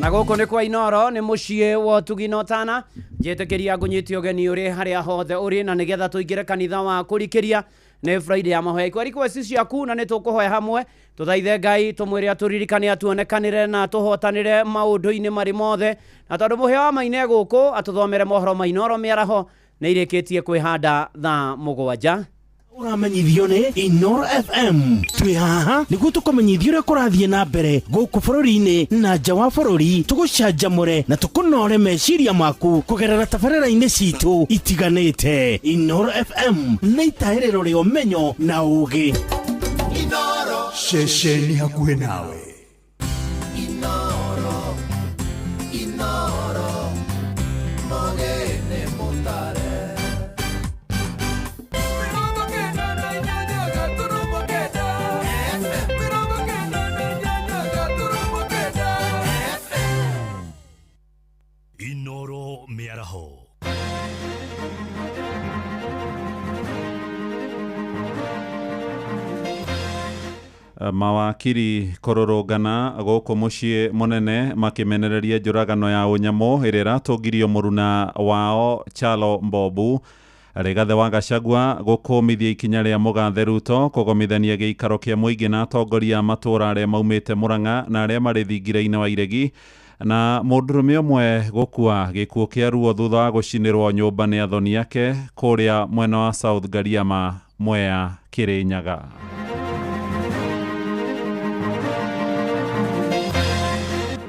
Na gũkũ nĩ kwa Inoro, nĩ mũciĩ wa ũtugi na ũtana. Njĩtĩkĩria ngũnyite ũgeni ũrĩ harĩa hothe ũrĩ, na nĩgetha tũingĩre kanitha wa kũrikĩria. Nĩ Friday ya mahoya, ikwa request ciaku na nĩ tũkũhoya hamwe, tũthaithe Ngai, tũmwĩre atũririkane, atuonekanĩre na tũhotanĩre maũndũ-inĩ marĩ mothe. Na tondũ mũhĩa wa maine gũkũ atũthomere mohoro ma Inoro mĩaraho, nĩ irĩkĩtie kwĩhanda thaa 7. Ũramenyithio nĩ Inoro FM. Twĩ haha nĩguo tũkũmenyithia ũrĩa kũrathiĩ na mbere gũkũ bũrũri-inĩ na nja wa bũrũri, tũgũcanjamũre na tũkũnore meciria maku kũgerera tabarĩra-inĩ citũ itiganĩte. Inoro FM nĩ itahĩrĩro rĩa ũmenyo na ũũgĩ. Ceceni hakuhĩ nawe. Inoro, Inoro, Mogene Mutare. 98.8 FM. 98.9 FM. Inoro Mĩaraho. Mawakiri kũrũrũngana gũkũ mũciĩ mũnene makĩmenereria njũragano ya ũnyamũ ĩrĩa ĩratũngirio mũruna wao Chalo Mbobu. Rigathĩ wa Gachagua gũkũmithia ikinya rĩa mũgathe Ruto kũgomithania gĩikaro kĩa mũingĩ na atongoria a matũũra arĩa maumĩte Murang'a na arĩa marĩ thingira-inĩ wa iregi. Na mũndũrũme ũmwe gũkua gĩkuũ kĩa ruo thutha wa gũcinĩrwo nyũmba nĩ athoni ake kũrĩa mwena wa South Gariama, Mwea, Kirinyaga.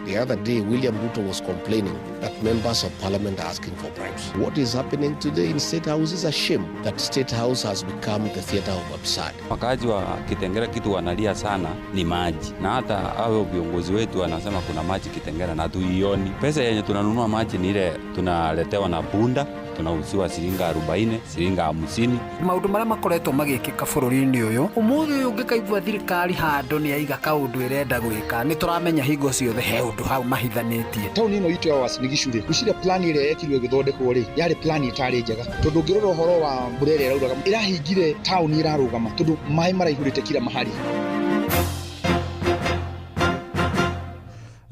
The other day, William Ruto was complaining that members of parliament are asking for bribes. What is happening today in State House is a shame that State House has become the theater of absurd. Wakaaji wa Kitengela kitu wanalia sana ni maji, na hata hao viongozi wetu wanasema kuna maji Kitengela na tuioni. Pesa yenye tunanunua maji ni ile tunaletewa na punda, tunauziwa shilingi 40, shilingi 50. Maũndũ marĩa makoretwo magĩkĩka bũrũri-inĩ ũyũ ũmũthĩ ũyũ, ũngĩkaigua thirikari handũ nĩ yaiga kaũndũ ĩrenda gwĩka, nĩ tũramenya hingo ciothe he ũndũ hau mahithanĩtie. Taũni ĩno itũ ya Uasin Gishu rĩ, ngwĩciria plan ĩrĩa yekirwo ĩgĩthondekwo rĩ, yarĩ plan ĩtarĩ njega, tondũ ũngĩrora ũhoro wa mbura ĩrĩa ĩrauraga ĩrahingire taũni ĩrarũgama, tondũ maĩ maraihũrĩte kila mahali.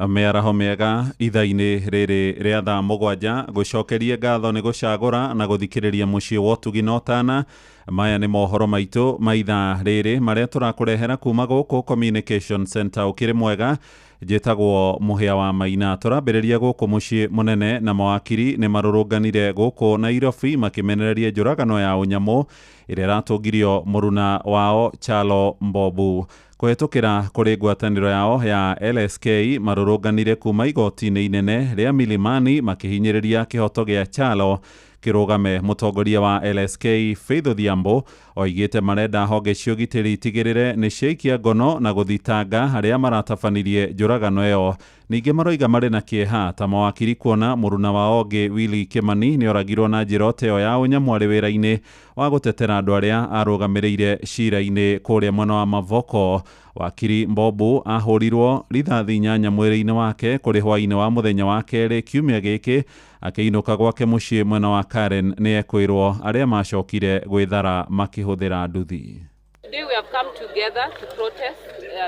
Mĩaraho mĩega ithaa-inĩ rĩrĩ rĩa thaa 7. Gũcokerie ngatho nĩ gũcagũra na gũthikĩrĩria mũciĩ wa ũtugi na ũtana. Maya nĩ mohoro maitũ ma ithaa rĩrĩ marĩa tũrakũrehera kuma gũkũ Communication Center. Ũkĩrĩ mwega, njĩtagwo Mũhĩa wa Maina. Tũrambĩrĩria gũkũ mũciĩ mũnene, na mawakiri nĩ marũrũnganire gũkũ Nairobi makĩmenereria njũragano ya ũnyamũ ĩrĩa ĩratũngirio mũruna wao Chalo Mbobu. Kũhetũkĩra kũrĩ ngwatanĩro yao ya LSK, marũrũnganire kuma igoti-inĩ inene rĩa Milimani makĩhinyĩrĩria kĩhoto gĩa Chalo kĩrũgame. Mũtongoria wa LSK Faith Odhiambo oigĩte marenda honge cia ũgitĩri itigĩrĩre nĩ ciaikia ngono na gũthitanga arĩa maratabanirie njũragano ĩyo. Ningĩ maroiga marĩ na kĩeha ta mawakiri kuona mũruna wao ũngĩ Willy Kimani nĩ oragirwo na njĩra o ta ĩyo ya ũnyamũ arĩ wĩra-inĩ wa gũtetera andũ arĩa arũgamĩrĩire cira-inĩ kũrĩa mwena wa Mavoko. Wakiri Mbobu ahũrirwo rithathi 8 mwĩrĩ-inĩ wake kũrĩ hwaĩ-inĩ wa mũthenya wa kerĩ kiumia gĩkĩ akĩinũka gwake mũciĩ mwena wa Karen. Nĩ ekwĩrwo arĩa macokire gwĩthara makĩhũthĩra nduthi. Today we have come together to protest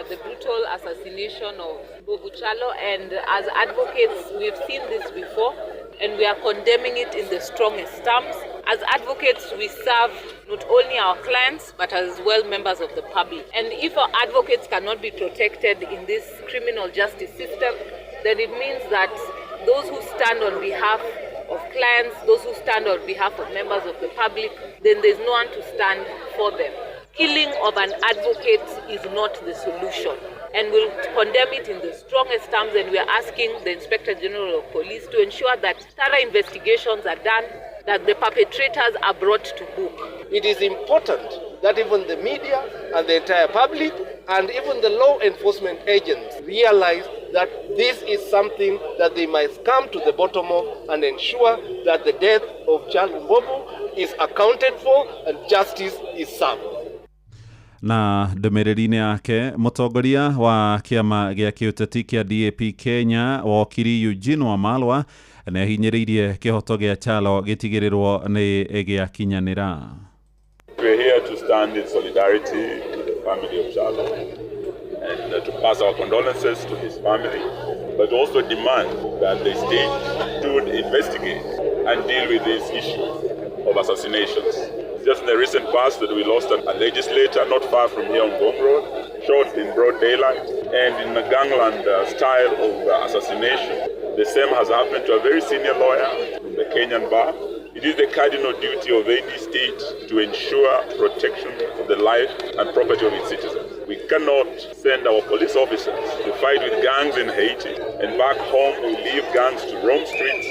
the brutal assassination of Mbobu Chalo, and as advocates we've seen this before and we are condemning it in the strongest terms. As advocates, we serve not only our clients but as well members of the public. And if our advocates cannot be protected in this criminal justice system, then it means that those who stand on behalf of clients, those who stand on behalf of members of the public, then there's no one to stand for them. Killing of an advocate is not the solution, and we'll condemn it in the strongest terms, and we are asking the Inspector General of Police to ensure that thorough investigations are done, that the perpetrators are brought to book. It is important that even the media and the entire public and even the law enforcement agents realize that this is something that they must come to the bottom of and ensure that the death of Chalo Mbobu is accounted for and justice is served. Na ndũmĩrĩri-inĩ yake, mũtongoria wa kĩama gĩa kĩũteti kĩa DAP Kenya, wokiri Eugene Wamalwa, nĩ ahinyĩrĩirie kĩhoto gĩa Chalo gĩtigĩrĩrwo nĩ gĩakinyanĩra. We're here to stand in solidarity with the family of Chalo and to pass our condolences to his family. but also demand that the state should investigate and deal with this issue of assassinations. It's just in the recent past that we lost a legislator not far from here on Ngong Road, shot in broad daylight and in a gangland style of assassination. The same has happened to a very senior lawyer from the Kenyan bar. It is the cardinal duty of any state to ensure protection of the life and property of its citizens. We cannot send our police officers to fight with gangs in Haiti, and back home we leave gangs to roam streets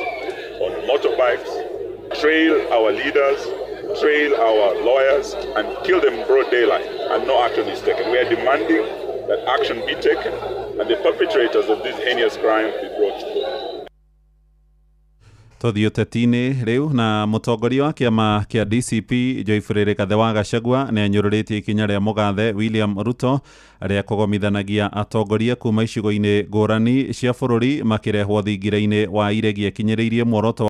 on motorbikes, trail our leaders, trail our lawyers, and kill them in broad daylight, and no action is taken. We are demanding that action be taken and the perpetrators of this heinous crime be brought to book. Tũthiĩ ũteti-inĩ rĩu na mũtongoria wa kĩama kĩa DCP Joyfrey Rigathĩ wa Gachagua nĩ anyũrũrĩtie ikinya rĩa mũgathe William Ruto rĩa kũgomithanagia atongoria kuma icigo-inĩ ngũrani cia bũrũri makĩrehwo thingira-inĩ wa iregi akinyĩrĩirie muoroto.